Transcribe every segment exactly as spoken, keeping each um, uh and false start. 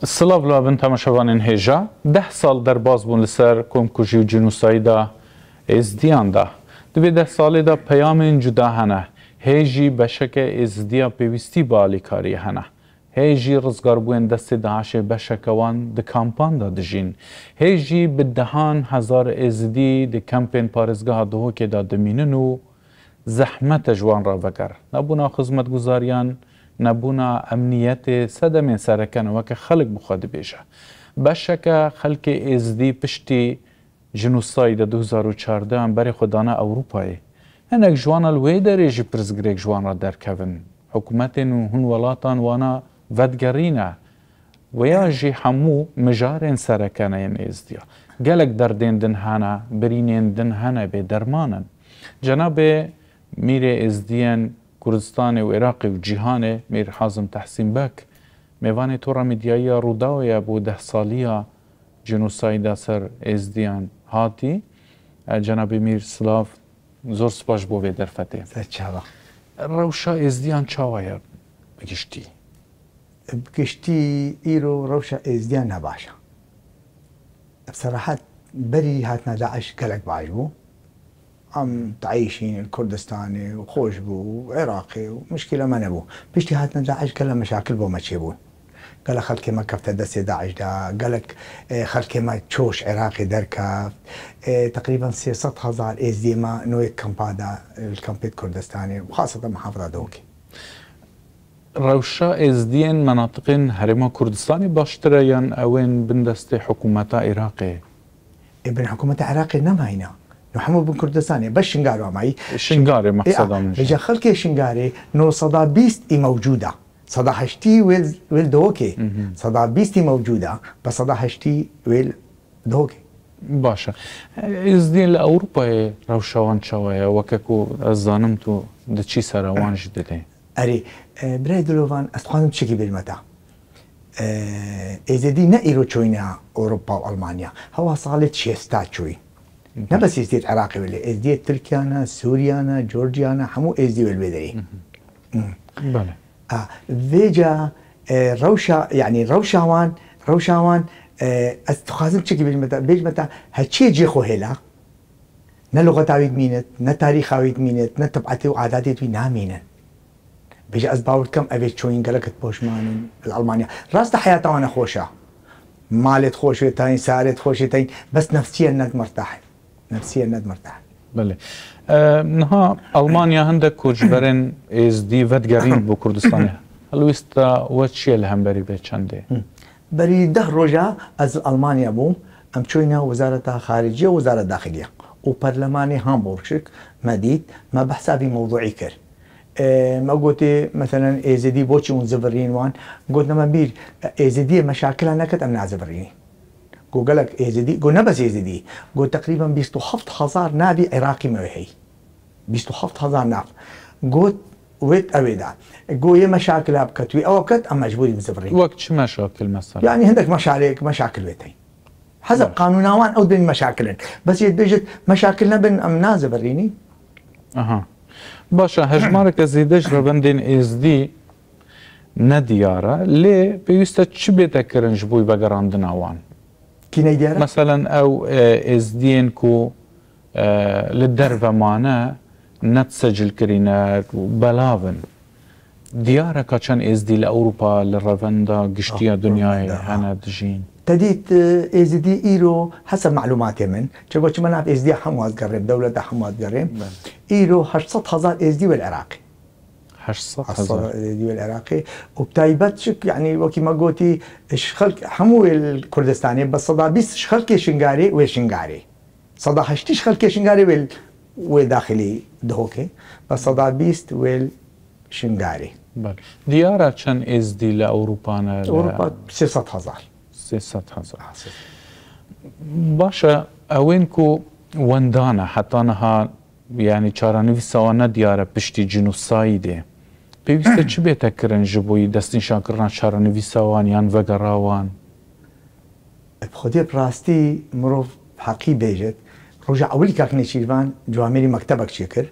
Silav li bin temaşevanên hêja. Deh sal derbas bûn li ser komkujî û cînosayda Êzdiyan de. Di vê deh salê de peyamên cuda hene. Hê jî beşeke Êzidiya pêwîstî bi alîkariyê hene. Hê jî rizgarbûyên destê DAIŞê beşeke wan di kampan de dijîn. Hê jî bi dehan hezar Êzidî di kempên parêzgeha Duhokê de dimînin û zehmet e ji wan re veger. Nebûna xizmetguzariyan, nebûna emniyetê sedemên sereke ne weke xelk bi xwe dibêje. Beşeke xelkê Êzidî piştî jînosayda du hezar û çardeh an berê xwe dane Ewropayê. Hinek ji wan li wê derê jî pirsgirêk ji wan re derkevin. Hikûmetên û hin welatan wana vedigerîne. Weya jî hemû mijarên sereke ne yên Êzdiya. Gelek derdên din hene, birînên din hene bê derman in. Cenabê Mîrê Êzdiyên Kurdistanê û Iraqê û cîhanê, Mîr Hazim Tehsîn Bek, mêvanê Tora Medyayî ya Rûdawê ye bo deh saliya cînosayda ser Êzdiyan hatî. E, Cenabê Mîr, silav, zor spas ji bo vê derfetê. Ser çava. Rewşa Êzdiyan çawa ye bi giştî? Bi giştî îro rewşa Êzdiyan ne baş e. Bi serahet berî hatina DAIŞ gelek baş bû. Em dieyşîn li Kurdistanê û xweş bû, Iraqê û mişkîle me nebû. Piştî hatina DAIŞ gelek meşakil bo me çêbûn. Gelek xelkê me kefte destê DAIŞ de, gelek, e, xelkê me çû ji Iraqê derkeft. E, teqrîben sê sed hezar Êzdiyê me nû yê kampa de, li kampê Kurdistanê û xaseten muhafeza Duhokê. Rewşa Êzdiyên menatiqên Herêma Kurdistanê baştir e yan ewên bin destê hikûmeta Iraqê? Ê, bin hikûmeta Iraqê nemayî ne. Nû hemû bin Kurdistanê, bes Şingar wa mayî. Şingarê Ê, mexseda a, min jî. Vêca xelkê Şingarê nû seda bîst î mewcûd e. Seda heştî wêl, wêl Duhokê. Mhm. Seda bîst î mewcûd e, bes seda heştî wêl Duhokê. Baş e. Êzdiyên li Ewropayê rewşa wan çawa ye? Weke ku ez zanim tu diçî sere wan jî didê. Erê, e, birayê dilovan, ez dixwazim tiştekî bêjime te. E, Êzidî ne îro çûyîne Ewropa û Almanya. Hewa salê şêsta çûyî. Ne bes Êzdiyê Iraqê wê lê, Êzdiyê Tirkiya ne, Sûriya ne, Georgia ne, hemû Êzdî wê li wê derê. Belê. A, vêca, e, rewşa, yanî rewşa wan, rewşa wan, e, ez dixwazim çikî bêjime te, bêjime te, heçiyê cê xwe hêla, ne luxeta wî dimînit, ne tarîxa wî dimînit, ne tibetê û adatê wî namînin. Bêje ez bawer dikim, ev ê çûyîn gelek poşman in li Almanya. Rast e heyata wan xweş e. Malê xweş wê tayîn, sarê xweş wê tayîn, bes nefsiyen ne mirtah in. Nefsiyen ne mirtah in. Belê. E, niha Almanya hindek koçberên Êzdî vedigerîn bo Kurdistanê. Helwîsta we çi ye li hemberî vê çendê? Hı. Berî deh roja ez li Almanya bûm. Em çûyne Wezareta Xariciye û Wezareta Daxiliye. Û Perlemanê Hamburg me dît, me behsa vî mewduî kir. E, me gotê, meselen, Êzidî boçî hûn zivirîn wan? Gotine me, Mîr, Êzidiyê meşakila neket, em nazivirînî. Got gelek Êzidî, got ne bes Êzidî, got teqrîben bîst û heft hezar navî Iraqî me wê heyî. Bîst û heft hezar nav. Got wê ew ê da. Got yê meşakila biket wî, ew biket, em mecbûrî bizivirîn. Wek çi meşakil mesela? Yanî hindek meşalê-, meşakil wê teyîn. Heseb qanûna wan ew din meşakil in. Bes yê dibêjit meşakil nebin, em nazivirînî. Aha. Baş e, hejmareke zêde ji revendên Êzdî ne diyar e, lê pêwîst e çi bête kirin ji bo vegerandina wan? Kî ne diyar e? Meselen ew, e, Êzdiyên ku, e, li derve mane, ne tesecilkirî ne, belav in. Diyar e ka çend Êzdî li Ewropa li revenda giştiya dinyayê hene dijîn. Te dît, e, Êzidî îro heseb malûmatê min, çego çima nav Êzdiya hemû ez gerêm, dewleta hemû ez gerêm. Belê. Îro heşt sed hezar Êzdî wê li Iraqê. Heşt sed hezar. Heşt sed Êzdî wê li Iraqê. Û bi taybet çik, yanî wekî me gotî, ji xelk hemû wê li Kurdistanê, bes seda bîst ji xelkê Şingarê wê Şingarê. Seda heştî ji xelkê Şingarê wê, wê daxilî Duhokê. Bes seda bîst wê Şingarê. Belê. Diyar e çend Êzdî li Ewropa ne, li Ewropa sê sed hezar. Sê sed hezar. Ha, sê sed. Baş e, ewên ku wenda ne, heta niha, yanî çarenivîsa wan ne diyar e piştî cînosaydê. Pêwîst e çi bête kirin ji bo yî destnîşankirina çarenivîsa wan yan vegera wan? Bi xwedê bi rastî mirov heqî bêjit, roja ewilî kak Nêçîrvan camêrî mektebek çêkir.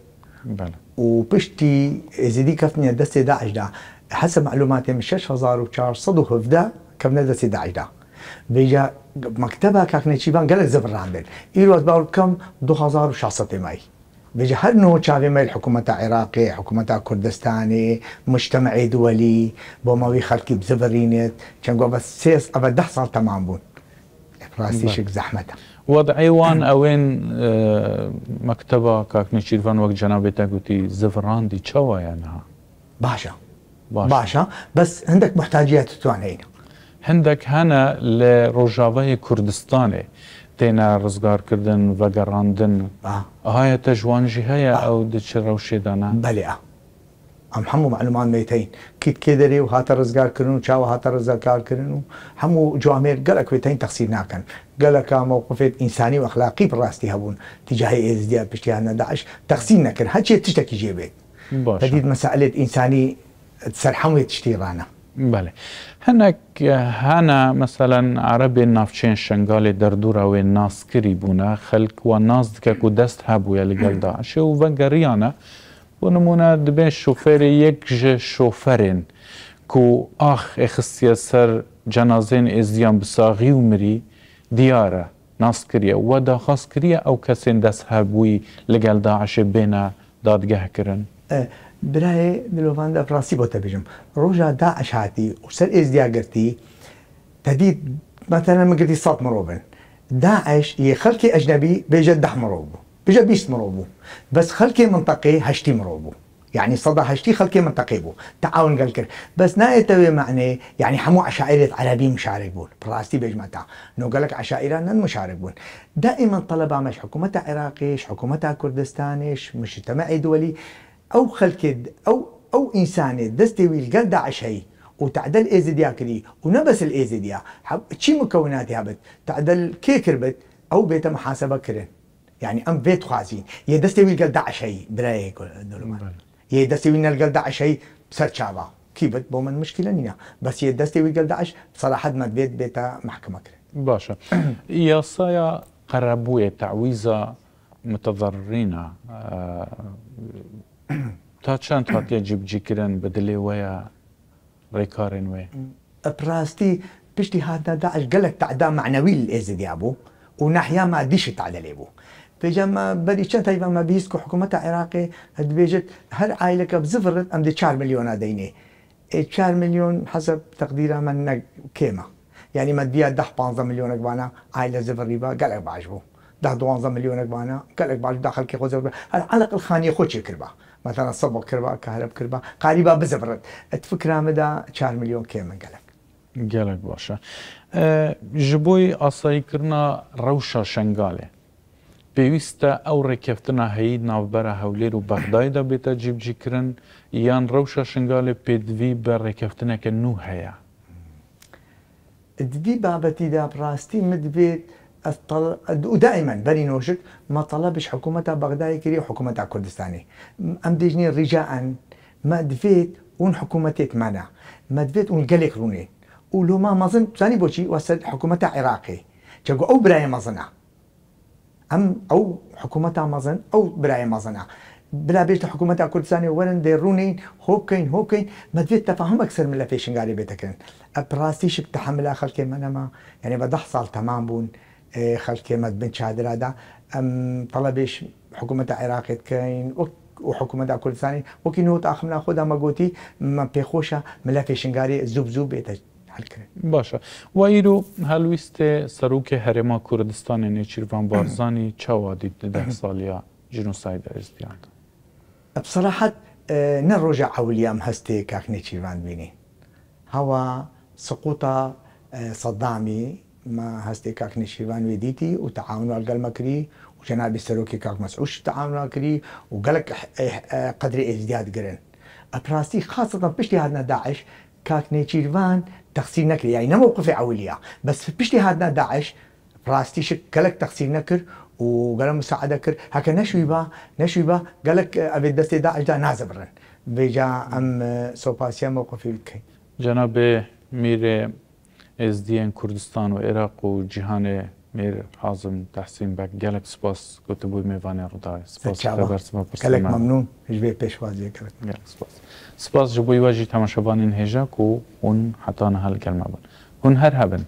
Belê. Û piştî Êzidî keftine destê DAIŞ de, heseb malûmatê min şeş hezar û çar sed û hevdeh Kevne destê DAIŞ da. Vêca mekteba Kak Nêçîrvan gelek zivirandin. Îro ez bawer bikim du hezar û şeş sed mayî. Vêca her niho çavê me li hikûmeta Iraqê, hikûmeta Kurdistanê, mujtemeê duwelî, bo me wî xelkî bizivirînit. Çend ku eve sê, eve deh sal temam bûn. Rastî Belê. şik zehmet e. Wed'ê wan ewên, e, mekteba Kak Nêçîrvan wek cenabê te gotî zivirandî çawa ye niha? Baş e. Baş. Baş e. Bes hindek muhtaciyet tuwan heyne. Hindek hene li Rojavayê Kurdistanê têne rizgarkirdin, vegerandin. Ah. Ahayete ji wan jî heye, Ah. ew di çi rewşê de ne? Belê a. Em hemû malûmat me tên. Kî kê derê û hate rizgarkirin û çawa hate rizgarkirin û hemû camêr gelek wê tên texsîr nakin. Geleka mewqifê însanî û exlaqî bi rastî hebûn. Tîcahê Êzidiya piştî hatina DAIŞ texsîr nekir. Her çê tiştekî jê bê. Baş e. Tedît mesailêt însanî ser hemû tiştî rane. Belê. Hinek hene, meselen, Erebên navçeyên Şengalê derdora wê naskirî bûne. Xelk wan nas dike ku dest hebûye li gel DAIŞê û vegeriyane. Bo nimûne, dibê şoferê yek ji şoferên ku ax êxistiye ser cenazeyên êzdiyan bi saxî û mirî diyar e, nas kiriye, we daxwaz kiriye ew kesên desthebûyî li gel DAIŞê bêne dadgehkirin? E, birayê dilovan de rastî bo te bêjim. Roja DAIŞ hatî û ser êzdiya girtî, te dît, metelen min girtî sed mirov in. DAIŞ yê xelkê ecnebî bêje deh mirov bû. Bêje bîst mirov bû. Bes xelkê minteqê heştî mirov bû. Yanî seda heştî xelkê minteqê bû. Teawun gel kir. Bes nayê te wê manê, yanî hemû eşaîrêt erebî muşarek bûn. Bi rastî bêjme te. No gelek eşaîra ne muşarek bûn. Daîman teleba me ji hikûmeta Iraqê, ji hikûmeta Kurdistanê, ji mujtemeê duwelî, ew xelkê, ew, ew însanê destê wî li gel DAIŞ heyî û tedel Êzidiya kirî û ne bes li Êzidiya, heb-, çi mukewinatê hebit, tedel kê kirbit, ew bête muhasebe kirin. Yanî em vê dixwazîn. Yê destê wî li gel DAIŞ heyî, birayê ku, Nurman. Belê. Yê destê wî ne li gel DAIŞ heyî, ser çava. Kî bit, bo min muşkîle nîne. Bes yê destê wî li gel DAIŞ, serahet me divê bête mehkeme kirin. Baş e. Yasaya qerebûyê, tewîza mutezerrîna, e, ta çend hatiye cîbicîkirin, bi dilê we ye? Rêkarên wê. Bi rastî piştî hatina DAIŞ gelek teda manewî li Êzidiya bû û nahiya madî jî tedê lê bû. Vêca me berî çend heyva me bihîst ku hikûmeta Iraqê dibêjit her aîleke bizivirit em dê çar milyona deynê. Ê çar milyon heseb teqdîra me ne kêm e. Yanî me diya deh panzdeh milyonek vana aîle zivirîba gelek baş bû. Deh duwanzeh milyonek vana gelek baş bû, da xelkê xwe zivirîba. Her eleqil xaniyê xwe çêkiriba. Mesela sibik kiriba, kahreb kiriba, qarîba bizivirit. Et fikra min de çar milyon kêm in gelek. Gelek baş e. E, ji bo asayîkirina rewşa Şengalê, pêwîst e ew rêkeftina heyî navbera Hewlêr û Bexdayê de bête cîbicîkirin, yan rewşa Şengalê pêdivî bi rêkeftineke nû heye? Di vî babetî de bi rastî min divê ez tal-, û daimen berî nojik me teleb ji hikûmeta Bexdayê kirî û hikûmeta Kurdistanê. Em dêjinê ricaen me divêt hûn hikûmetêt me ne. Me divêt hûn gelêk rûnên. Û loma mezin, zanî boçî? Wesel hikûmeta Iraqê. Çego ew birayê mezin e. Em ew hikûmeta mezin, ew birayê mezin e. Bila bêjte hikûmeta Kurdistanê werin dê rûnên, ho bikeyn, ho bikeyn, me divê tefahumek ser milefê Şingalê bête kirin. E, bi rastî şik tehemila xelkê me nema. Yanî ve deh sal temam bûn, e, xelkê me di bin çadira de. Em telebê ji hikûmeta Iraqê dikeyn, wek, û hikûmeta Kurdistanê, wekî niho di axifina xwe de me gotî, me pêxweş e milefê Şingalê zû bi zû bête helkirin. Baş e. We îro helwîstê Serokê Herêma Kurdistanê Nêçîrvan Barzanî çawa dît di deh saliya jînosayda Êzdiyan de? Bi serahet, e, ne roja ewiliya em hestê kak Nêçîrvan dibînîn. Hewa siqûta, e, Seddamî me hestê kak Nêçîrvan wê dîtî û teawuna li gel me kirî û cenabê serokê kak Mesûd jî teawuna kirî û gelek, e, e, qedrê Êzdiya digirin. E, bi rastî xaseten piştî hatina DAIŞ, Kak Nêçîrvan texsîr nekiriye, yanî ne mewqifê ewilî ya. Bes piştî hatina DAIŞ, rastî şik gelek texsîr nekir û gelek musaede kir. Heke neşwî ba, neşwî ba, gelek, e, evê destê DAIŞ de nazivirin. Vêca em, e, sopasiya mewqifê wî dikeyn. Cenabê Mîrê Êzdiyên Kurdistan û Iraq û Cîhanê Mîr Hazim Tehsîn Beg, gelek spas ku tu bûyî mêvanê Rûdawê. Spas ji te ber, spas pirsê me. Gelek memnûn ji vê pêşwaziyê, gelek. Gelek spas. Spas ji bo we jî temaşevanên hêja ku hûn heta niha li gel me bûn. Hûn her hebin.